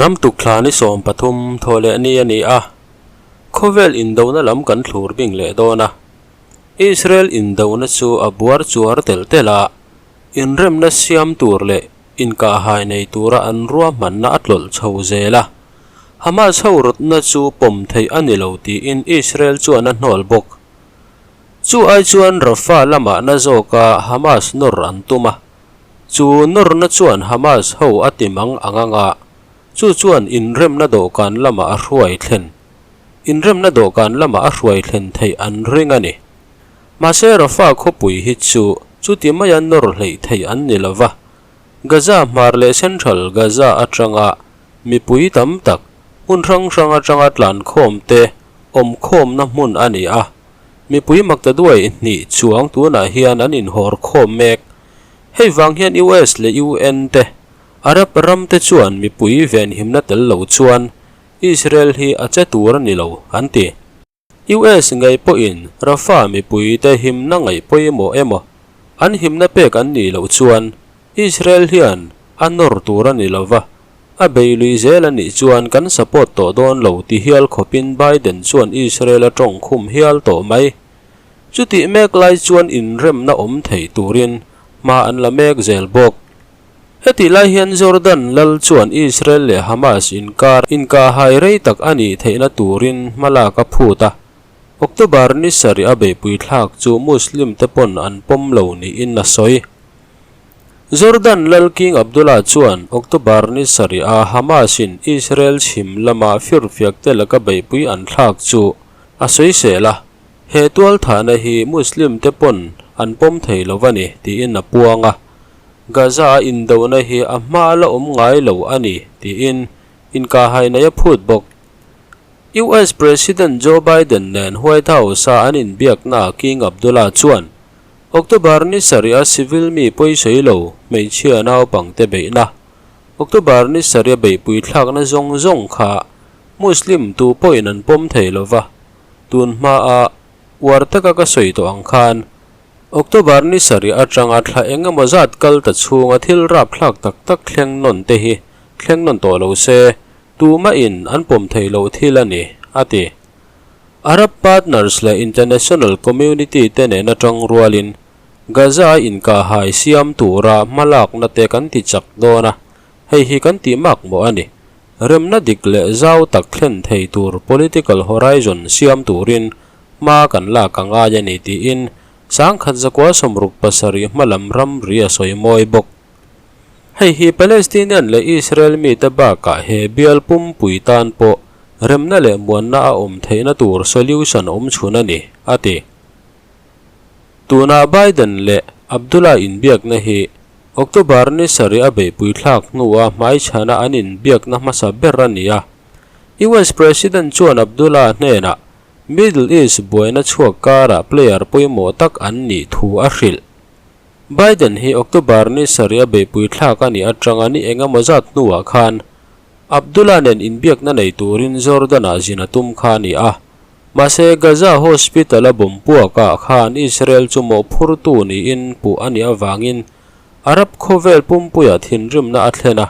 Ram tukthla ni 13 thaw leh ni a ni a, khawvel indona lam kan thlur bing leh dawn a. Israel indona chu a buar chuar telh telh a, inremna siam tur leh inkahhai nei tura an ruahmanna a tlawlh chho zel a. Hamas ho rawtna chu pawm theih a ni lo tiin Israel chuan a hnawl bawk. Chu ai chuan Rafah lamah na zawka Hamas nawr an tum a. Chu nawrna chuan Hamas ho a ti mang ang ang a, chu chuan inremna dawhkan lamah a hruai thlen. Inremna dawhkan lamah a hruai thlen theih an ring a ni. Mahse Rafah khawpui hi chu chuti maia nawr hleih theih an ni lo va, Gaza hmar leh Central Gaza atanga mipui tam tak hmun hrang hrang atanga tlankhawm te awmkhawmna hmun a ni a. Mipui maktaduai hnih chuang tunah hian an inhawr khawm mek. Hei vang hian US leh UN te, Arab ram te chuan mipui venhimna tel lo chuan Israel hi a che tur a ni lo, an ti. US ngei pawhin Rafah mipui te himna ngaih pawimawh emaw, an himna pek an nih loh chuan Israel hian a nawr tur a ni lo va, a bei lui zel a nih chuan kan support tawh dawn lo ti hial khawpin Biden chuan Israel a tawng khum hial tawh mai. Chutih mek lai chuan inremna awm thei turin hma an la mek zel bawk. Hetih lai hian Jordan lal chuan Israel leh Hamas inkar inkahhai rei tak a nih theihna turin hma lak a phut a. October ni sarih a beihpui thlak chu Muslim te pawn an pawm lo niin a sawi. Jordan lal King Abdullah chuan October ni sarih a Hamas in Israel chhim lama firfiak te laka beihpui an thlak chu a sawisel a. He tualthahna hi Muslim te pawn an pawm thei lo a ni tiin a puang a, Gaza a indona hi a hma la awm ngai lo a ni tiin inkahhai nei a phut bawk. US President Joe Biden nen White House-a an inbiaknaah King Abdullah chuan October ni sarih a civil mi pawisawi lo hmeichhia naupangte beihna, October ni sarih a beihpui thlakna zawng zawng kha Muslim tu pawhin an pawm thei lo va, Tun hmaa uar taka ka sawi tawh ang khan, October ni sarih atanga thla eng emaw zat kal ta chhunga thil rapthlak tak tak thleng nawn te hi thleng nawn tawh lo se, tumahin an pawm thei loh thil a ni, a ti. Arab partners leh international community te nen atang rualin Gaza-a inkahhai siam tura hmalakna te kan ti chak dawn a, hei hi kan tih mak mawh a ni. Remna dik leh zau tak thlen thei tur political horizon siam turin hma kan lak a ngai a ni tiin sangkhat zakua 67 hmalam ramri a sawi mawi bawk. Hei hi Palestinian leh Israel mite bakah he bial pumpui tan pawh remna leh muanna a awm theihna tur solution awm chhun a ni, a ti. Tunah Biden leh Abdullah inbiakna hi October ni sarih a beihpui thlak hnua hmaichhana an inbiakna hmasa ber a ni a. US President chuan Abdullah hnenah Middle East buaina chhuak karah player pawimawh tak an nih thu a hrilh. Biden hi October ni sarih a beihpui thlak a nih atanga ni engemaw zat hnuah khan Abdullah nen inbiakna nei turin Jordan-ah zin a tum kha a ni a. Mahse, Gaza hospital-a bomb puakah khan Israel chu mawhphurtu niin puh a nih avangin Arab khawvel pumpuiah thinrimna a thlen a.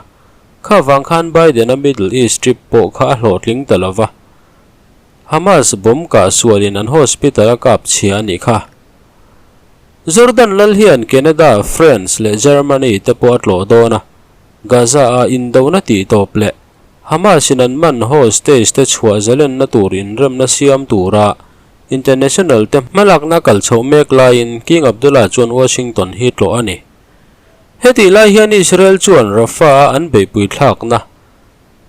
Kha vang khan Biden-a Middle East trip pawh kha a hlawhtling ta lo va. Hamas bomb kah sualin an hospital a kap chhia a nih kha. Jordan lal hian Canada, France leh Germany te pawh a tlawh dawn a. Gaza-a indona tihtawp leh Hamas in an man hostage te chhuah zalenna tur inremna siam tura international te hmalakna kal chhoh mek laiin King Abdullah chuan Washington hi tlawh a ni. Hetih lai hian Israel chuan Rafah a an beihpui thlakna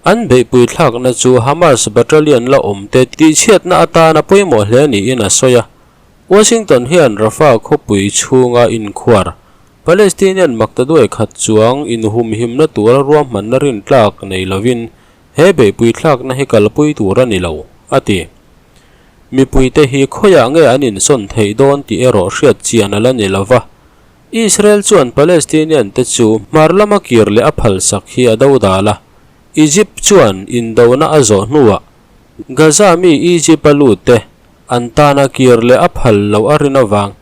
an beihpui thlakna chu Hamas battalion la awm te tihchhiatna atana pawimawh hle niin a sawi a. Washington hian Rafah khawpui chhunga inkhuar Palestinian maktaduai khat chuang inhumhimna tura ruahmanna rintlak nei lovin he beihpui thlakna hi kalpui tur a ni lo, a ti. Mipuite hi khawiah nge an insawn theih dawn tih erawh hriat chian a la ni lo va. Israel chuan Palestinian te chu hmar lama kir leh a phalsak hi a dodal a. Egypt chuan indona a zawh hnuah Gaza mi Egypt a lut te an tana kir leh a phal loh a rin avang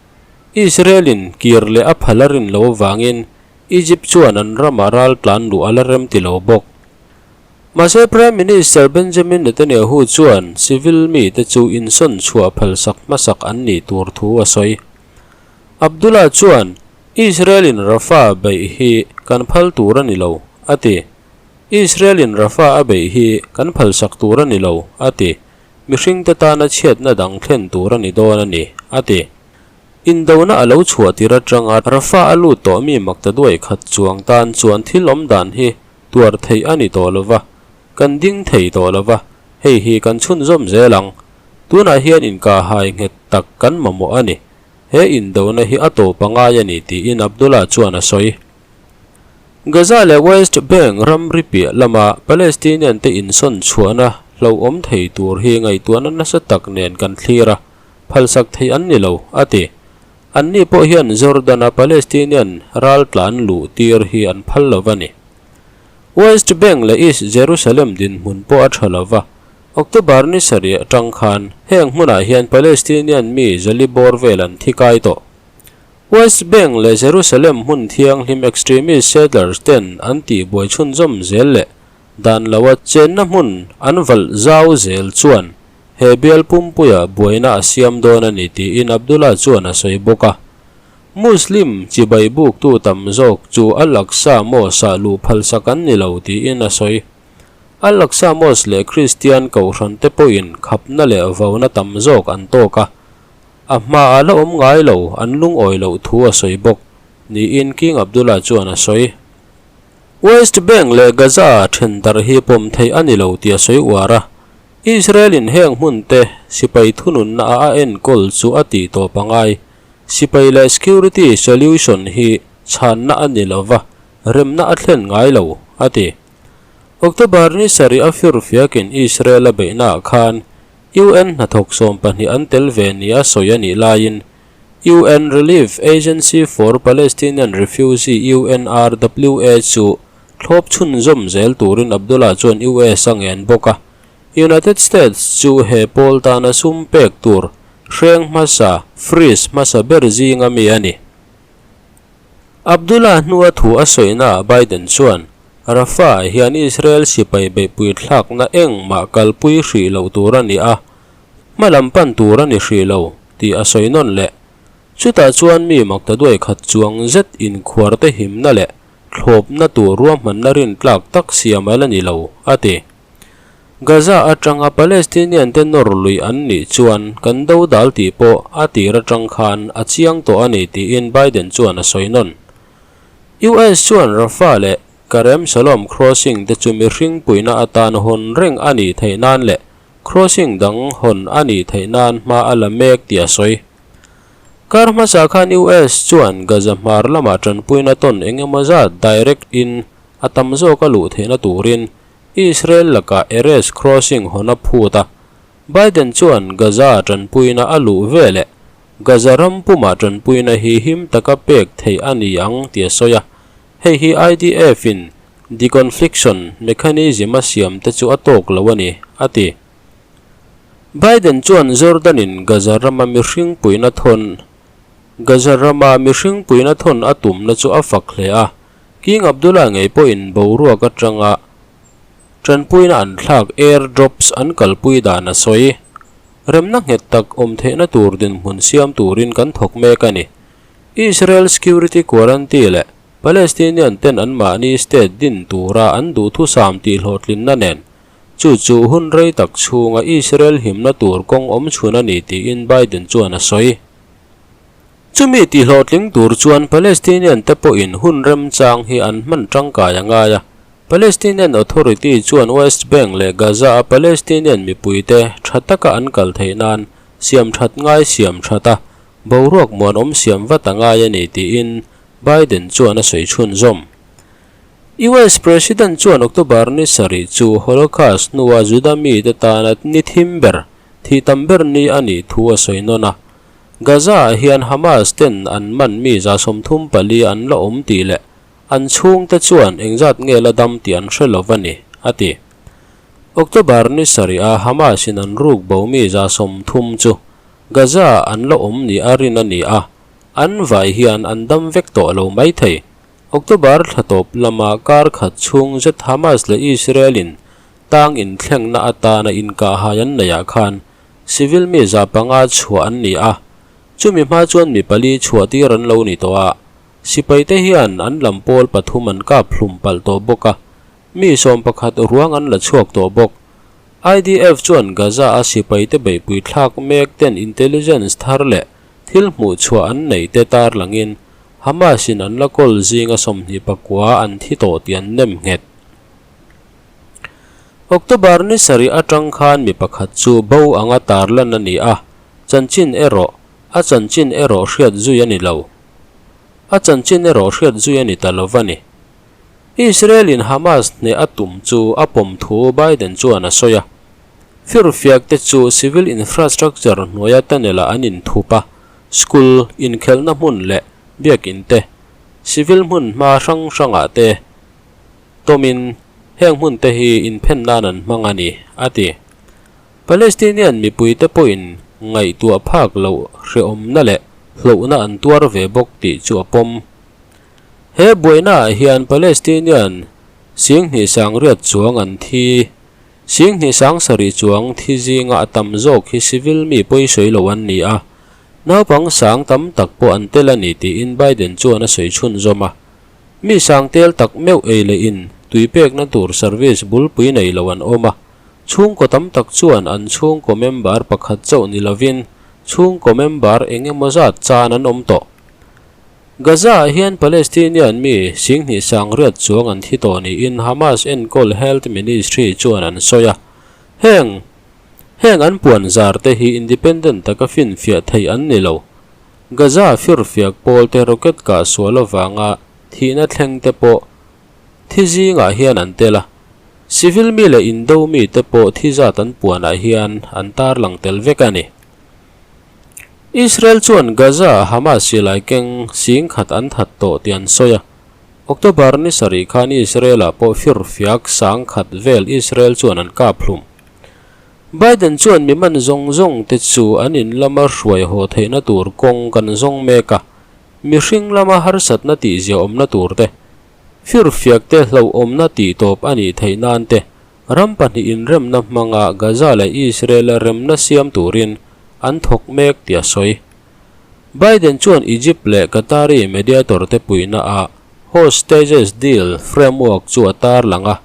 Israel-in kir leh a phal a rin loh avangin Egypt chuan an ramah ral tlan luh a la rem ti lo bawk. Mahse Prime Minister Benjamin Netanyahu chuan civil mite chu insawn chhuah phalsak hmasak an nih tur thu a sawi. Abdullah chuan, Israel-in Rafah beih hi kan phal tur a ni lo, a ti. Israel-in Rafah a beih hi kan phalsak tur a ni lo, a ti. Mihringte tana chhiatna dang thlen tur a ni dawn a ni, a ti. Indona a lo chhuah tir atanga Rafah a lut tawh mi makta duai khat chuang tan chuan thil awm dan hi tuar theih a ni tawh lo va, kan ding thei tawh lo va, hei hi kan chhunzawm zel ang. Tunah hian inkahhai nghet tak kan mamawh a ni. He indona hi a tawp a ngai a ni, tiin Abdullah chuan a sawi. Gaza leh West Bank ramri piah lama Palestinian te insawn chhuahna hlauhawm thei tur hi ngaihtuahna nasa tak nen kan thlir a, phalsak theih an ni lo, a ti. Anni pawh hian Jordan-a Palestinian ral tlan luh tir hi an phal lo va ni. West Bank leh East Jerusalem dinhmun pawh a tha lo va, October ni sarih atang khan heng hmunah hian Palestinian mi zali bawr vel an thi kai tawh. West Bank leh Jerusalem hmun thianghlim extremist settlers ten an tihbuai chhunzawm zel leh dan loa chenna hmun an valh zau zel chuan he bial pumpuia buaina a siam dawn a ni tiin Abdullah chuan a sawi bawk a. Muslim chibai buktu tam zawk chu Al-Aqsa Mosque-ah luh phalsak an ni lo tiin a sawi. Al-Aqsa Mosque leh Kristian kohhran te pawhin khapna leh vauna tam zawk an tawk a. A hmaah la awm ngai lo, an lungawi loh thu a sawi bawk, niin King Abdullah chuan a sawi. West Bank leh Gaza then darh hi pawm theih a ni lo tih a sawi uar a. Israel-in heng hmun te sipai thununna a a enkawl chu a tih tawp a ngai. Sipai leh security solution hi chhanna a ni lo va, remna a thlen ngai lo, a ti. October ni sarih a firfiakin Israel a beihnaah khan UN hnathawk 12 an tel ve nia sawi a nih laiin UN Relief Agency for Palestinian Refugee, UNRWA, chu thlawp chhunzawm zel turin Abdullah chuan US a ngen bawk a. United States chu he pawl tana sum pek tur hreng hmasa, freeze, hmasa ber zinga mi a ni. Abdullah hnua thu a sawinaah Biden chuan, Rafah hian Israel sipai beihpui thlakna engmah kalpui hrih loh tur a ni a, hma lam pan tur a ni hrih lo, tih a sawi nawn leh. Chutah chuan mi makta duai khat chuang zet inkhuar te himna leh thlawpna tur ruahmanna rintlak tak siam a la ni lo, a ti. Gaza atanga Palestinian te nawr lui an nih chuan kan do dal tih pawh a tir atang khan a chiang tawh a ni tiin Biden chuan a sawi nawn. US chuan Rafah leh Karem Shalom crossing te chu mihring puihna atan hawn reng a nih theih nan leh crossing dang hawn a nih theih nan hma a la mek tih a sawi. Kar hmasa khan US chuan Gaza hmar lamah tanpuina tawn engemaw zat direct in a tam zawk a luh theihna turin Israel lakah Erez Crossing hawn a phut a, Biden chuan Gaza tanpuina a luh veleh Gaza ram pumah tanpuina hi him taka pek theih a ni ang tih a sawi a, hei hi IDF-in deconfliction mechanism a siam te chu a tawk lo a ni, a ti. Biden chuan Jordan-in Gaza rama mihring puihna thawn Gaza rama mihring puihna thawn a tumna chu a fak hle a, King Abdullah ngei pawhin boruak atanga tanpuina an thlak air drops an kalpui dan a sawi. Remna nghet tak awm theihna tur dinhmun siam turin kan thawk mek a ni. Israel security guarantee leh Palestinian ten anmahni state din tura an duhthusam tihhlawhtlinna nen chu chu hun rei tak chhunga Israel himna tur kawng awm chhun a ni tiin Biden chuan a sawi. Chumi tihhlawhtling tur chuan Palestinian te pawhin hun remchang hi an hman tangkai a ngai a. Palestinian Authority chuan West Bank leh Gaza-a Palestinian mipuite tha taka an kal theih nan siam that ngai siam that a, boruak muanawm siam vat a ngai a ni tiin Biden chuan a sawi chhunzawm. US President chuan October ni sarih chu Holocaust hnua Juda mite tana ni thim ber, thih tam ber ni a nih thu a sawi nawn a. Gaza-ah hian Hamas ten an man mi 34 an la awm tih leh an chhungte chuan engzat nge la dam tih an hre lo va ni, a ti. October ni sarih-a Hamas-in an ruk bo mi 30 chu Gaza-ah an la awm ni a rin a ni a, an vai hian an dam vek tawh lo maithei. October thla tawp lama kar khat chhung zet Hamas leh Israel-in. Tang inthlengna atana inkahhai an neihah khan civil mi 500 chhuah an ni a, chumi hma chuan mi pali chhuahtir an lo ni tawh a, sipaite hian an lam pawl pathum an kap hlum palh tawh bawk a, mi 11 ruang an la chhuak tawh bawk. IDF chuan Gaza-a sipaite beihpui thlak mek ten intelligence thar leh thil hmuh chhuah an nei te tarlangin Hamas-in an la kawl zinga 29 an thi tawh tih an nem nghet. October ni sarih atang khan mi pakhat chu bo anga tarlan a ni a, chanchin erawh a chanchin erawh hriat zui a ni lo. A chanchin erawh hriat zui a ni ta lo va ni. Israel-in Hamas hneh a tum chu a pawm thu Biden chuan a sawi a. Firfiak te chu civil infrastructure hnuaia tunnel-ah an inthup a, school, inkhelhna hmun leh biakin te, civil hmun hma hrang hrangah te, Tawmin heng hmun te hi inphen nan an hmang a ni, a ti. Palestinian mipuite pawhin ngaihtuah phak loh hrehawmna leh hlauhna an tuar ve bawk tih chu a pawm. He buainaah hian Palestinian 28 chuang an thi, 27,000 chuang thi zinga a tam zawk hi civil mi pawisawi lo an ni a, naupang sang tam tak pawh an tel a ni tiin Biden chuan a sawi chhunzawm a. Mi sangtel tak meuh ei leh in tui pekna tur service bulpui nei lo an awm a, chhungkaw tam tak chuan an chhungkaw member pakhat chauh ni lovin chhungkaw member eng emaw zat chan an awm tawh. Gaza ah hian Palestinian mi 28,000 chuang an thi tawh niin Hamas enkawl Health Ministry chuan an sawi a, heng heng an puan zar te hi independent taka finfiah theih an ni lo. Gaza firfiak pawlte rocket kah sual avanga thihna thleng te pawh thi zingah hian an tel a, civil mi leh indo mi te pawh thi zat an puanah hian an tarlang tel vek a ni. Israel chuan Gaza-a Hamas silai keng 10,000 an that tawh tih an sawi a, October ni sarih khan Israel-ah pawh firfiak 10,000 vel Israel chuan an kap hlum. Biden chuan mi man zawng zawng te chu an in lama hruai haw theihna tur kawng kan zawng mek a, mihring lama harsatna tih ziaawmna tur te, firfiak te hlauhawmna tih tawp a nih theih nan te, ram pahnih inremna hmanga Gaza leh Israel-a remna siam turin an thawk mek tih a sawi. Biden chuan Egypt leh Qatari mediator te puihna ah hostages deal framework chu a tarlang a,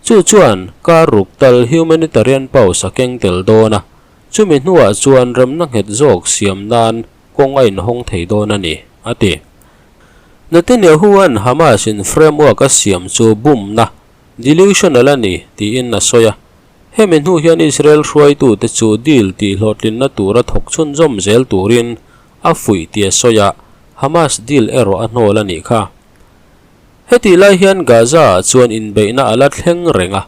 Chu chuan kar ruk tal humanitarian pause a keng tel dawn a, chumi hnuah chuan remna nghet zawk siam nan kawng a inhawng thei dawn a ni, a ti. Netanyahu-a'n Hamas-in framework a siam chu bumna, delusional a ni, tiin a sawi a. Hemi hnu hian Israel hruaitute chu deal tihhlawhtlinna tura thawk chhunzawm zel turin a fuih tih a sawi a, Hamas deal erawh a hnawl a nih kha. Hetih lai hian Gaza-ah chuan inbeihna a la thleng reng a,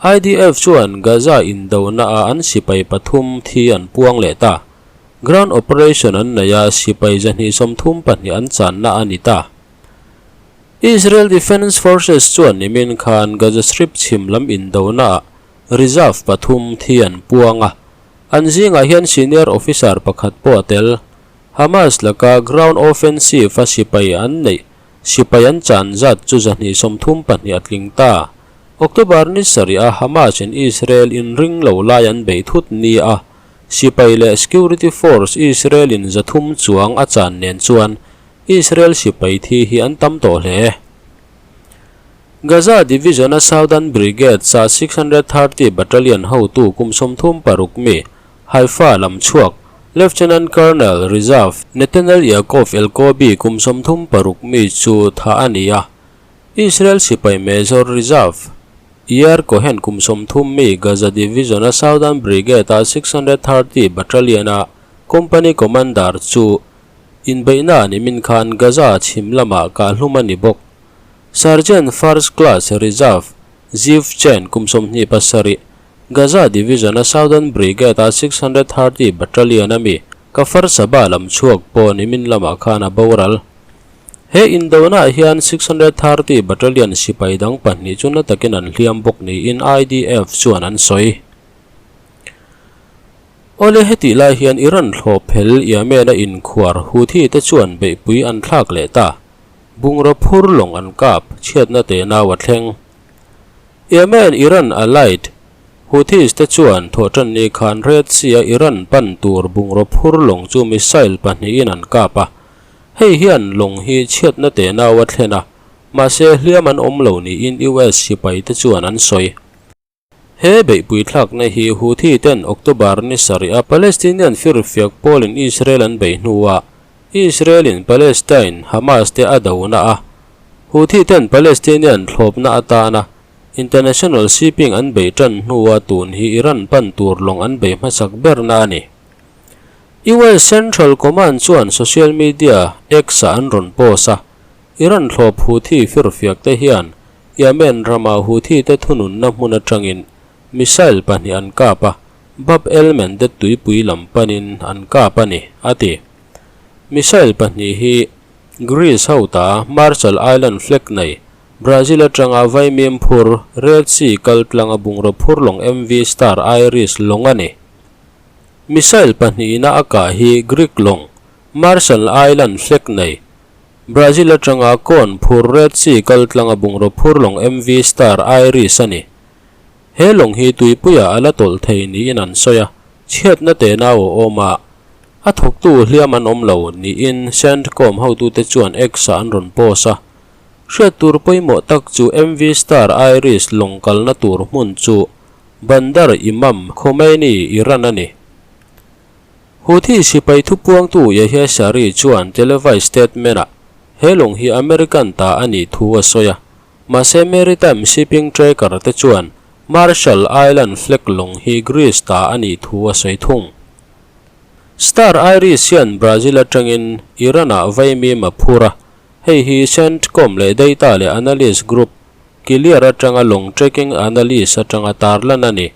IDF chuan Gaza indonaah an sipai pathum thi an puang leh ta. Ground operation an nei a, sipai 234 an channa a ni ta. Israel Defense Forces chuan nimin khan Gaza Strip chhim lam indonaah reserve pathum thi an puang a, an zingah hian senior officer pakhat pawh a tel. Hamas laka ground offensive a sipai an neih Sipai an chan zat chu 234 a tling ta. October ni sarih a Hamas in Israel in ring lo lai an beih thut ni a, sipai leh security force Israel in 300 chuang a chan nen chuan Israel sipai thi hi an tam tawh hle. Gaza Division a Southern Brigade sa 630 Battalion hotu kum 36 mi Haifa lam chhuak, Lieutenant Colonel, Reserve, Netanel Yaakov Elkobi kum 36 mi chu tha a ni a. Israel sipai Major Reserve, Yair Cohen kum 30 mi Gaza Division-a Southern Brigade-a 630 Battalion-a Company Commander chu inbeihna nimin khan Gaza chhim lamah kahhlum a ni bawk. Sergeant First Class, Reserve, Ziv Chen kum 27, Gaza Division-a Southern Brigade-a 630 Battalion a mi Kfar Saba lam chhuak pawh nimin lamah khan a boral. He indona-ah hian 630 Battalion sipai dang pahnih chu na takin an hliam bawk niin IDF chuan an sawi. Awle hetih lai hian Iran thlawp phel Yemen-a inkhuar Houthi te chuan beihpui an thlak leh ta. Bungraw phur lawng an kap chhiatna te nau a thleng. Yemen Iran allied. Houthis te chuan Thawhṭanni khan Red Sea-a Iran pan tur bungraw phur lawng chu missile pahnihin an kap a. Hei hian lawng hi chhiatna tenau a thlen a, mahse hliam an awm lo niin US sipai te chuan an sawi. He beihpui thlakna hi Houthi ten October ni sarih a Palestinian firfiak pawlin Israel an bei hnuah Israel-in Palestine Hamas te a dona a, Houthi ten Palestinian thlawpna atana International shipping an bei tan hnua tun hi Iran pan tur lawng an bei hmasak berna a ni. US Central Command chuan social media X-ah an rawn post a, Iran thlawp Houthi firfiak te hian Yemen rama Houthi te thununna hmun atangin missile pahnih an kap a, Bab el-Mandeb tuipui lam panin an kap a ni, a ti. Missile pahnih hi Greece ho ta Marshall Island flag nei Brazil atanga vaimim phur Red Sea kal tlanga bungraw phur lawng MV Star Iris lawng a ni. Missile pahnihna a kah hi Greek lawng Marshall Island flag nei Brazil atanga corn phur Red Sea kal tlanga bungraw phur lawng MV Star Iris a ni. He lawng hi tuipuiah a la tawlh thei niin an sawi a, chhiatna tenau a awm a, a thawktu hliam an awm lo niin CENTCOM hotute chuan X-ah an rawn post a. Hriat tur pawimawh tak chu MV Star Iris lawng kalna tur hmun chu Bandar Imam Khomeini, Iran a ni. Houthi sipai thupuangtu Yahya Saree chuan televised statement-ah he lawng hi American ta a nih thu a sawi a, mahse maritime shipping tracker te chuan Marshall Island flag lawng hi Greece ta a nih thu a sawi thung. Star Iris hian Brazil atangin Iran-ah vaimim a phur a, Hei hi CENTCOM leh Data leh Analyst Group, Clear atanga lawng tracking analyst atanga tarlan a ni.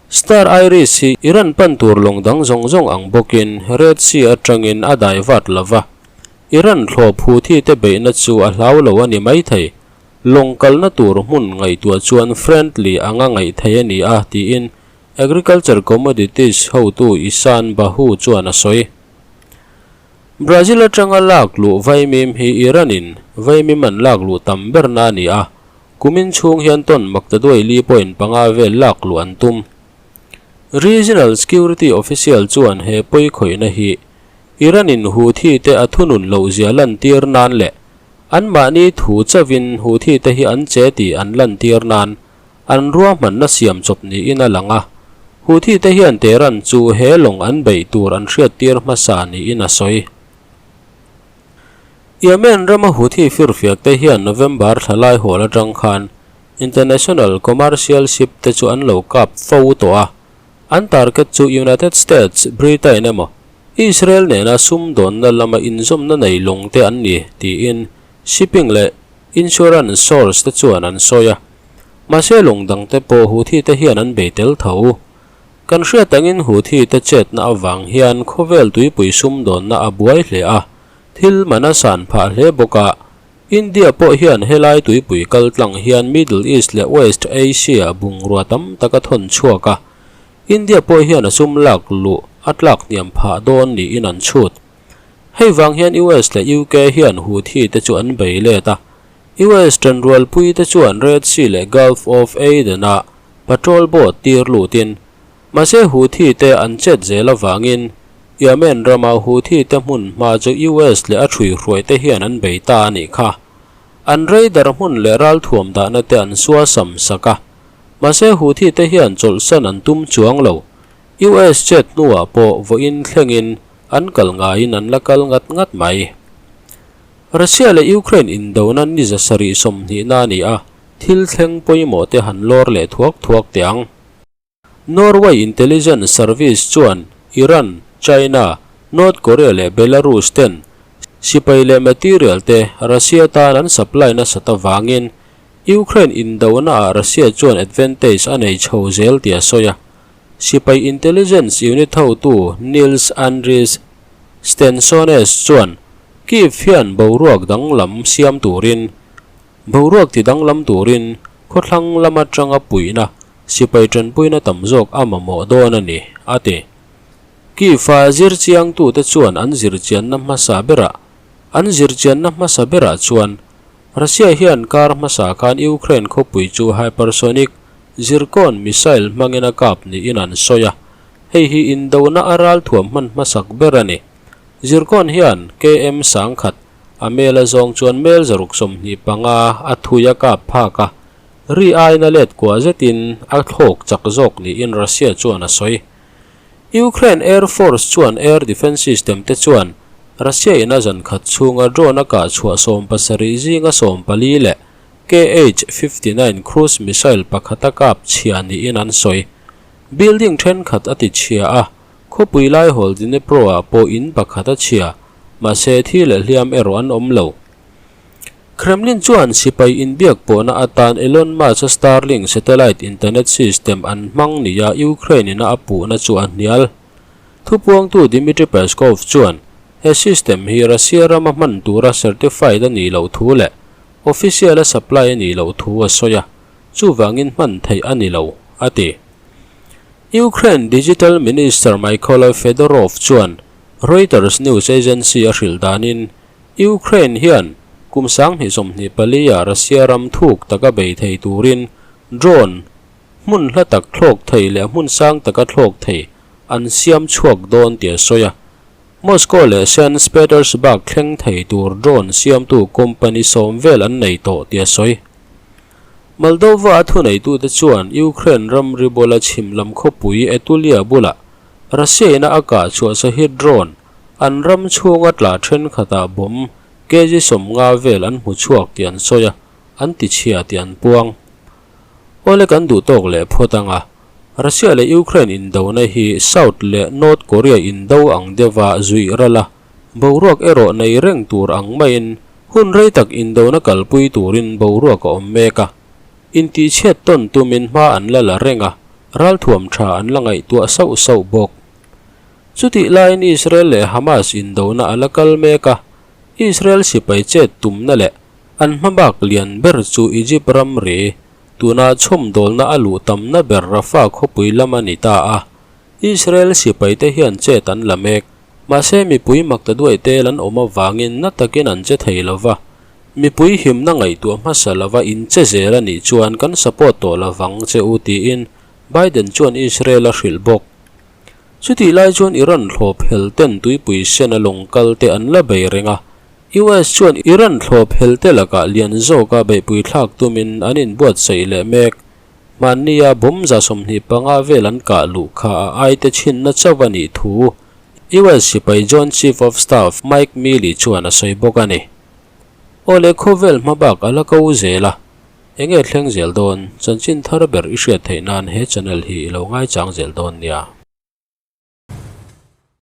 Star Iris hi Iran pan tur lawng dang zawng zawng ang bawkin Red Sea atangin a dai vat lo va. Iran thlawp Houthi te beihna chu a hlau lo a ni maithei. Lawng kalna tur hmun ngaihtuah chuan friendly anga ngaih theih a ni a, tiin Agriculture Commodities hotu Ishan Bahu chuan a sawi. Brazil atanga lak luh vaimim hi Iran-in vaimim an lak luh tam berna a ni a, kumin chhung hian tawn maktaduai li point panga vel lak luh an tum. Regional security official chuan he pawi khawihna hi Iran-in Houthi te a thunun loh zia lantir nan leh anmahni thu chauhin Houthi te hi an che tih an lantir nan An ruahmanna siam chawp niin a lang a, Houthi te hian Tehran chu he lawng an beih tur an hriattir hmasa niin a sawi. Yemen rama Houthi firfiak te hian November thla lai hawl atang khan international commercial ship te chu an lo kap fo tawh a, an target chu United States, Britain emaw Israel nena sumdawnna lama inzawmna nei lawng te an ni tiin shipping leh insurance source te chuan an sawi a. Mahse lawng dang te pawh Houthi te hian an bei tel tho. Kan hriat angin Houthi te chetna avang hian khawvel tuipui sumdawnna a buai hle a, thil man a san phah hle bawk a. India pawh hian helai tuipui kal tlang hian Middle East leh West Asia bungrua tam tak a thawn chhuak a. India pawh hian a sum lak luh a tlak hniam phah dawn niin an chhut. Hei vang hian US leh UK hian Houthi te chu an bei let a. US ṭanrualpui te chuan Red Sea leh Gulf of Aden-ah patrol boat tir lutin, mahse Houthi te an chet zel avangin Yemen rama Houthi te hmun hma chu US leh a ṭhuihruai te hian an bei ta a nih kha. An radar hmun leh ralthuam dahna te an suasam sak a, mahse Houthi te hian chawlhsan an tum chuang lo. US chet hnuah pawh vawiin thlengin an kal ngaiin an la kal ngat ngat mai. Russia leh Ukraine indona ni za sarih sawmhnihna a ni a, thil thleng pawimawh te han lawr leh thuak thuak teh ang. Norway Intelligence Service chuan Iran, China, North Korea leh Belarus ten sipai leh material te Russia tan an supply nasat avangin Ukraine indona ah Russia chuan advantage a nei chho zel tih a sawi a. Sipai Intelligence Unit hotu Nils Andris Stensones chuan Kyiv hian boruak danglam siam turin, boruak ti danglam turin khawthlang lam atanga puihna, sipai tanpuina tam zawk a mamawh dawn a ni, a ti. Kyiv-a zirchiangtute chuan an zirchianna hmasa berah an zirchianna hmasa berah chuan Russia hian kar hmasa khan Ukraine khawpui chu hypersonic. Zircon missile hmangin a kap niin an sawi a, hei hi indona a ralthuam hman hmasak ber a ni. Zircon hian KM sangkhat a mel a zawng chuan mel 125 a thui a kap phak a, ri aina let kua zetin a thlawk chak zawk niin Russia chuan a sawi. Ukraine Air Force chuan air defence system te chuan Russia in a zan khat chhunga drone a kah chhuah 70 zinga 14 leh KH 59 cruise missile pakhat a kap chhia niin an sawi. Building thenkhat a ti chhia a, khawpui laihawl Dnipro ah pawh in pakhat a chhia, mahse thi leh hliam erawh an awm lo. Kremlin chuan sipai inbiak pawhna atan Elon Musk-a Starlink satellite internet system an hmang nia Ukraine-in a puhna chu a hnial. Thupuangtu Dmitry Peskov chuan he system hi Russia rama hman tura certified a nih loh thu leh official-a supply a nih loh thu a sawi a, chuvangin hman theih a ni lo, a ti. Ukraine Digital Minister Mykola Fedorov chuan Reuters news agency a hrilh danin Ukraine hian kum 2024 ah Russia ram thuk taka bei thei turin drone hmun hla tak thlawk thei leh hmun sang taka thlawk thei an siam chhuak dawn tih a sawi a. Moscow leh Saint Petersburg thleng thei tur drone siamtu company sawm vel an nei tawh tih a sawi. Moldova a thuneitute chuan Ukraine ramri bula chhim lam khawpui Etulia bulah Russia ina a kah chhuah Shahed drone An ram chhunga tla thenkhatah bomb kg 50 vel an hmu chhuak tih an sawi a, an ti chhia tih an puang. Awle kan duh tawk leh phawt ang a, Russia leh Ukraine indona hi South leh North Korea indo ang deuha zuih ral a, boruak erawh nei reng tur ang maiin hun rei tak indona kalpui turin boruak a awm mek a. Intihchhiat tawn tumin hma an la la reng a, ralthuam tha an la ngaihtuah sauh sauh bawk. Chutih laiin Israel leh Hamas indona a la kal mek a, Israel sipai chet tumna leh an hmabak lian ber chu Egypt ramri, tuna chhawmdawlna a luh tamna ber Rafah khawpui lam a ni ta a. Israel sipaite hian chet an la mek. Mahse mipui makta duai tel an awm avangin na takin an che thei lo va. Mipui himna ngaihtuah hmasa lova in che zel a nih chuan kan support tawh lovang che u tiin Biden chuan Israel a hrilh bawk. Chutih lai chuan Iran thlawp hel ten tuipui sen a lawng kal te an la bei reng a, US chuan Iran thlawp hel te lakah lian zawka beihpui thlak tumin an inbuatsaih leh mek. Hmannia bomb 25 vel an kah luh kha a aite chhinna chauh a nih thu US sipai Joint Chief of Staff Mike Milley chuan a sawi bawk a ni. Awle khawvel hmabak a la ko zel a, enge thleng zel dawn? Chanchin thar ber i hriat theih nan he channel hi i lo ngaichang zel dawn nia.